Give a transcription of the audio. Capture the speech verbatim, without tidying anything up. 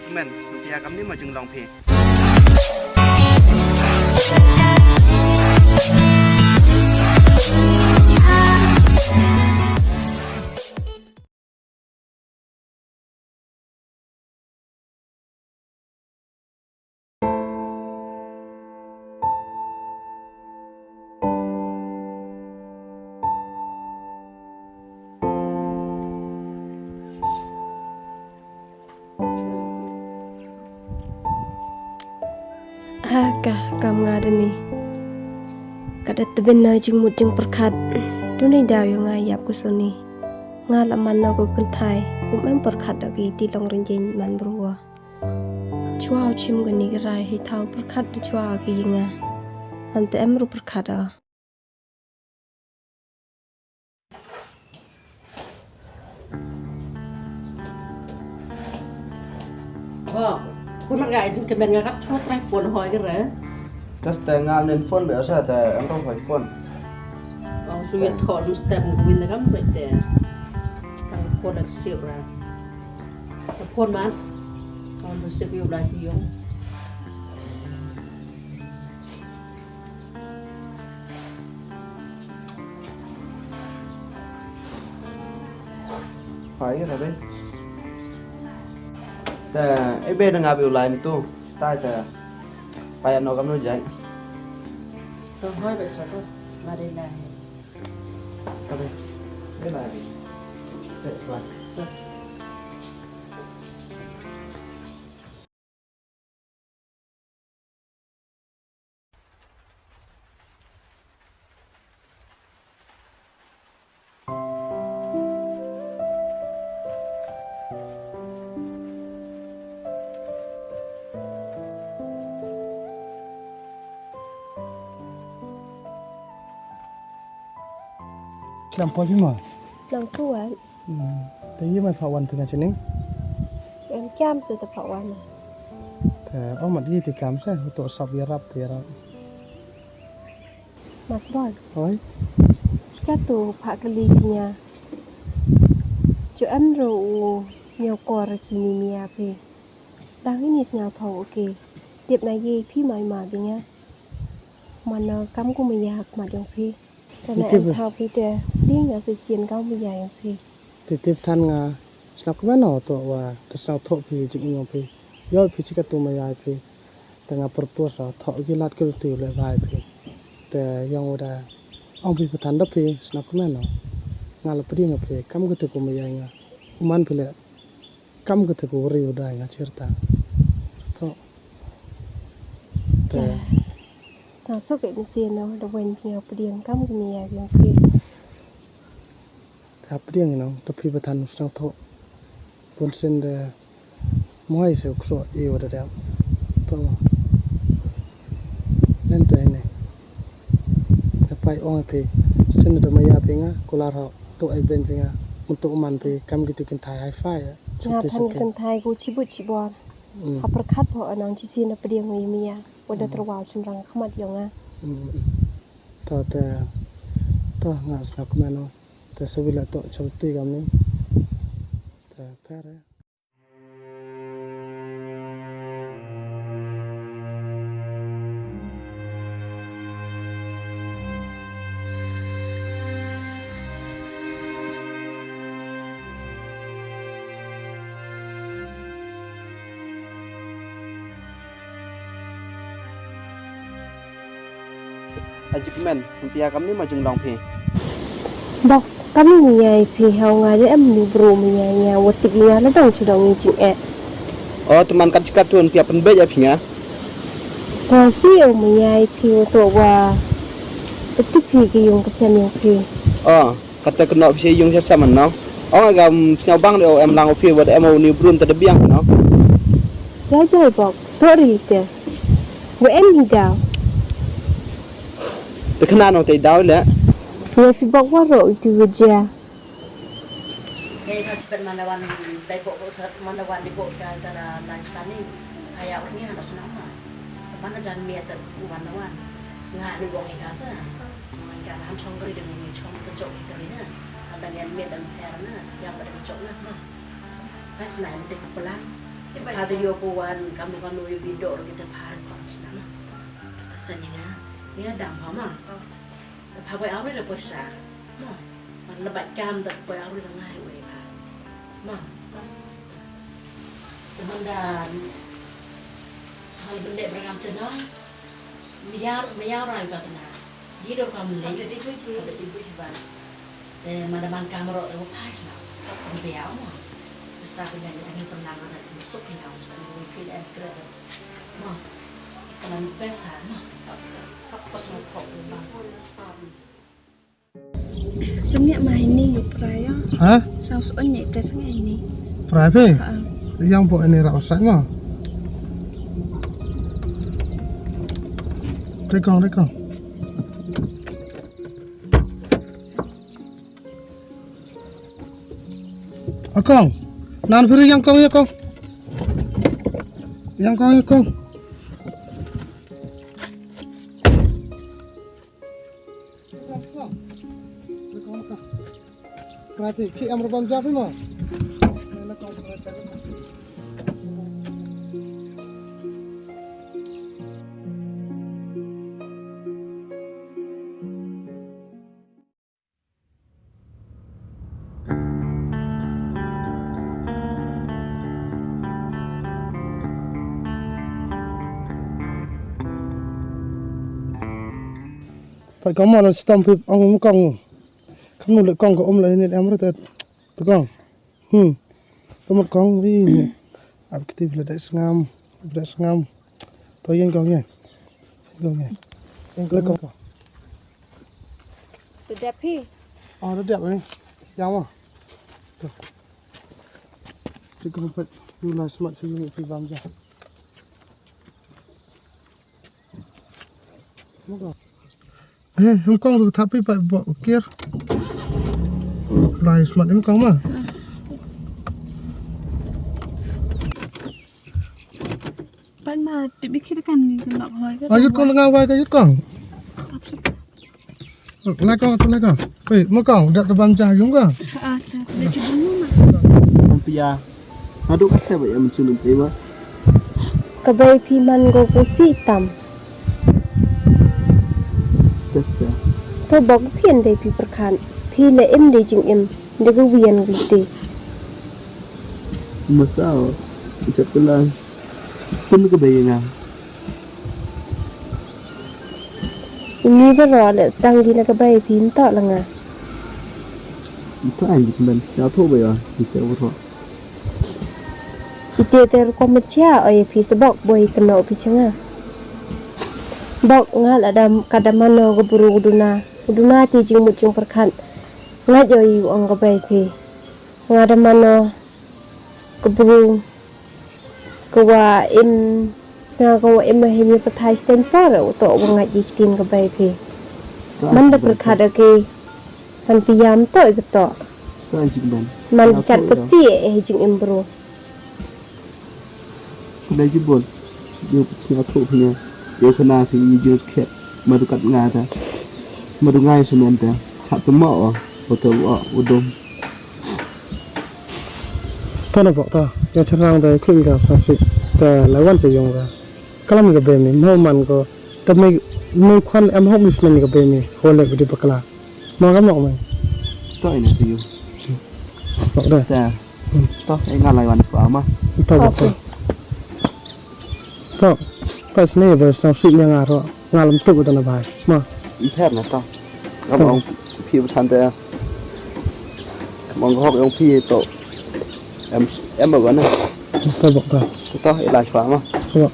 Men, phi ïa kamni ma jinglong phi. Ha ka kam nga da ni. Ka da tbin na jingmut jingpyrkhat. Dune daw ïa nga ïap ka soni. Nga la man na ko kynthai. Um em pyrkhat da ki ti long ring jing man brua. Chwa u chim ka ni ka rai hi thaw pyrkhat da chwa ka ïa nga. Ante em ru pyrkhat a. Ho, kuna ga jin kemen nga kat chuma trai phone hoi kere. Tas te ngal nen phone be asa te ang tong hoi phone. Oh, su yet hol mu step mu win da kam be te. Tang phone da siu ra. Phone man. Oh, nu siu yu la ki yong. Phai ka ta be. Ta, e be na nga be u lai ni tu. Ta ta. Phai no kam no jai. To hoi be sa to. Ma de lai. Ta be. Be lai. Be lai. Khlem poi phi mo? Khlem poi wan. Hmm. Te yi mai pha wan phi nga chini? Em kam se te pha wan. Te o mat yi te kam se, to sap yarap te yarap. Mas boy. Oi. Chika tu pha kali kinya. Chu an ro u nyo kor kini mia phi. Dang ini sngau thong oke. Tip na yi phi mai ma binga. Mana kam ku maya khmat yong phi. Kana em thau phi te ding a se sien kau maya yong phi. Te tip than nga sngap kmen o to wa te sngap tho phi jing ing o phi. Yo phi chika tu maya phi. Te nga purpose o tho ki lat ki tu le bai phi. Te yong wa da ong phi pathan da phi sngap kmen o. Nga la pdiang phi kam ka te ku maya nga. Uman phi le kam ka te ku ri u dai nga chirta. Tho. Te. Sa so ke ni si no da wen phi nga pdiang kam ka maya yong phi. Ka pdiang no, to phi ba than sngewthuh. Tun sin de mohai se u kso i wa da dang. To. Nen te ne. Te pai ong phi sin de maya phi nga kular ho to ai ben phi nga. Untuk man phi kam gitu kin thai hi-fi ya. Nga than kin thai ku chibut chibor. Hmm. Ha pyrkhat pho anang chi sin de pdiang wi mia. Wa da terwa chim rang khmat yong nga. Hmm. To te to nga sngap kmen no. Te sa wi la to chawti kam ni. Te pher. Ajik men, pia kamni ma jinglong phi. Bok, kamni maya phi hau nga de em ni bro maya nga wa tip nga la dong chidong ni jing eh. O teman kat chikat tun pia pynbeit ya phi nga. Sa si o maya phi wa to wa tip phi ki yung kasian yung phi. O. Kata kena phi yung sa sama no. Ong agam sngau bang de em lang phi wa em ni brum ta de biang no. Jai jai bok, to ri te. Wa em hi daw. Te kena no te daw le. Wa phi bok wa ro itu wa ja. Kei ka sipet manda wan dai bok bok sat manda wan di bok ka ta la lai spani. Aya ni hana suna ma. Mana jan miat wan wan. Nga ni wong i kasa. Nga han chong kri de ni chong ka chok i kri na. Aba ngan miat dan per na. Yang pada chok na. Pas na ni te ku pelan. Ka da ïoh ko wan kam da ban ïoh bidok ro kita phar ko sna. Ka sa ni na. Ya dang pha ma. Ta pha bai awi da poisa. Ma. Man lebat kam da bai awi da ngai wei pha. Ma. Teman dan hal bendek berangam tenang. Miar miar rai ka kena. Di dor kam le. Ada di buji. Ada di buji ban. Te mada man kam ro te phai sna. Kam biar mo. Besa ka ngai ngai pernah ada masuk ni kau mesti ni feel and credit. Mo. Kana besa mo. Tak pas mo kok ban. Sngewbha ma ini ïa u prai ïa. Ha? Sa u sngewbha ïa ita sngewbha ini. Prai phi? Ha. Ïa phi ini ra u sait ma. Rekong, rekong. Akong. Nan phi ïa kong, ïa kong. Ïa kong, ïa kong. Peit kong mo la stom phi ong mo kong. Kam nu le kong ka um la ni em re te kong. Hmm. Ka mut kong ri ni. Ap kiti phi la dei sngam, phi la dei sngam. To ïeng kong ïeng. Ïeng kong ïeng. Ïeng kong. Te dep phi. Oh, te dep ni. Ïa mo. To. Sik kong peit. Yu la smat sik yu phi bam ja. Mo kong. Eh, em kong tu thap pi pa bo kir. Lai smat em kong ma. Pan ma ti bi khir kan ni kan nok hoi ka. Ah, yut kong nga wai ka yut kong. Lai kong tu lai kong. Wei, mo kong dak ka bam ja yung kong. Ah, ta le chu bun ma. Pia. Haduh kata ba ïa mynsiem ïa ma. Ka bei phi man ko ku si tam. Testa. To bok phi ym dei phi pyrkhat. Phi la im dei jingim. Dei ka wian ka ti. Masa o. Jap pula. Pun ka bei nga. Ngi baroh leh sdang gi na ka bei phi ym toh la nga. Ym toh ai jingkmen. Ïa thoh ba ïa. Ite ba thoh. Ite te rukom mejia oi phi sa bok boi kynnoh phi cha nga. Bok nga la dam ka da mano ka bru u duna. U duna te jingmut jingpyrkhat. Nga joi u ong ka bei phi. Nga da mano ka bru ka wa im, nga ka wa im ma hynñiew pyrthai sien por u toh wa ngait ïa ki ktien ka bei phi. Man da pyrkhat ïa ki. Man phi ïam toh ïa ka toh. Man ki kat pyrsi ïa hi jingim bru. Khublei shibun. Ïa u pynshai thuh phi ne. Ïa u khana phi ïa u jingskhem. Ma du kat nga ta. Ma du nga ïa u smen ta. Khat tu ma o. O to o u dum. To na bok ta. Ïa chynrang ta khun ka sa si. Ta lai wan sa yong ka. Kalam ka bei mi mo man ko. Ta me me khwan em hok mi smen ka bei mi. Ho le ka di bakla. Mo kam nok mai. To ina to yu. Nok da. Ta. Hmm. To ai nga lai wan pa ma. To ba to. To. Pas ni ba sang sik ni nga ro. Nga lam tuk da na bai. Ma. Ipher na to. Ngam ong phi ba than te. Ngam ong hok ong phi to. Em em ba na. To ba to. To ilai pa ma. To.